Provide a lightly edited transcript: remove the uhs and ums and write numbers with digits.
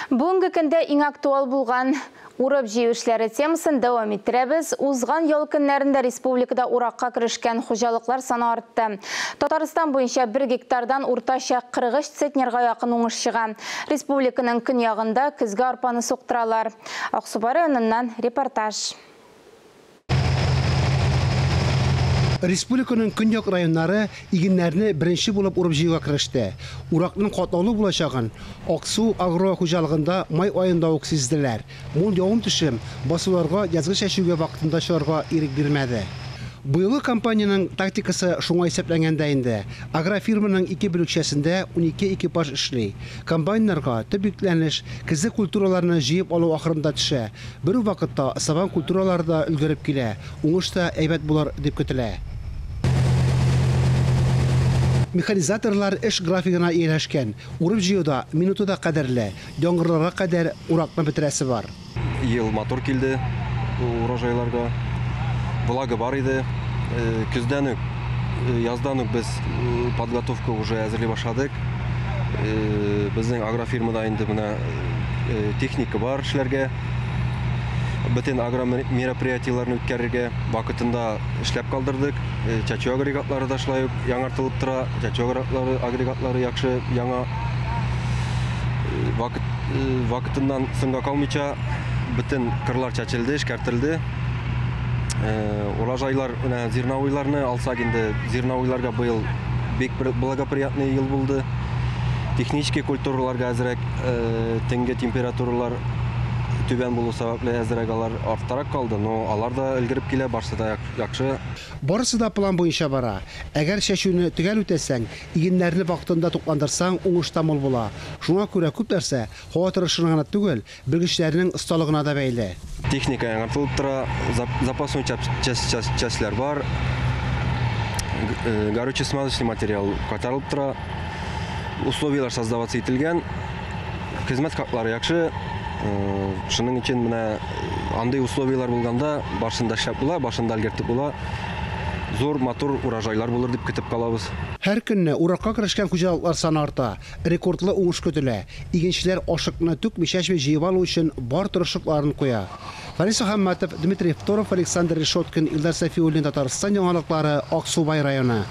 Бүгенге көндә иң актуаль булган урып җыю эшләре темасын дәвам иттерәбез. Узган ял көннәрендә республикада уракка керешкән хуҗалыклар саны артты. Татарстан буенча 1 гектардан уртача 43 центнерга якын уңыш чыга. Республиканың көньягында көзге арпаны суктыралар. Аксубай районыннан репортаж. Республиканың көньяк районнары игеннәрне беренче булып урып җыюга кереште. Уракның катлаулы булачагын Аксу агро хуҗалыгында май аенда ук сизделәр. Мул явым-төшем басуларга язгы чәчүгә вакытында чыгарга ирек бирмәде. Быелгы кампаниянең тактикасы шуңа исәпләнгән дә инде. Агрофирманың ике бүлекчәсендә 12 экипаж эшли. Комбайннарга төп йөкләнеш көзге культураларны җыеп алу ахырында төшә. Бер үк вакытта сабан культуралары да өлгереп килә. Уңыш та әйбәт булыр дип көтелә. Механизаторлар эш графигына ияләшкән. Урып җыюда минуты да кадерле. Яңгырларга кадәр уракны бетерәсе бар. Ел матур килде урожайларга. Влага бар иде. Көздән үк, яздан үк без подготовка уже әзерли башладык. Безнең агрофирмада инде менә техника бар эшләргә. Бөтен агромероприятиеләрне үткәрергә вакытында эшләп калдырдык. Чәчү агрегатлары да шулай ук яңартылып тора. Чәчү агрегатлары яхшы яңа вакытыннан соңга калмыйча бөтен кырлар чәчелде, эшкәртелде. Урожайлар, менә зерновойларны алсак инде, зерновойларга быел бик благоприятный ел булды. Технический культураларга әзрәк төнге температуралар түбән булу сәбәпле әзрәк алар арттарак калды, но алар да өлгереп килә, барысы да яхшы. Барысы да план буенча бара. Әгәр чәчүне төгәл үтәсәң, игеннәрне вакытында тукландырсаң, уңыш та мул була. Шуңа күрә күп нәрсә һава торышына гына түгел, белгечләрнең осталыгына да бәйле. Техника яңартылып тора, запасной частьләр бар. Горюче-смазочный материал кайтарылып тора. Условияләр создаваться ителгән. Хезмәт хаклары яхшы. Шуның өчен менә андый условияләр булганда барысын да эшләп була, барысын да өлгертеп була. Зур, матур урожайлар булыр дип көтеп калабыз. Һәр көнне уракка керешкән хуҗалыклар саны арта. Рекордлы уңыш көтелә. Игенчеләр ашыкны түкми чәчми җыеп алу өчен бар тырышлыкларын куя. Фарис Мөхәммәтов, Дмитрий Второв, Александр Решеткин, Илдар Сафиуллин, Татарстан яңалыклары, Аксубай районы.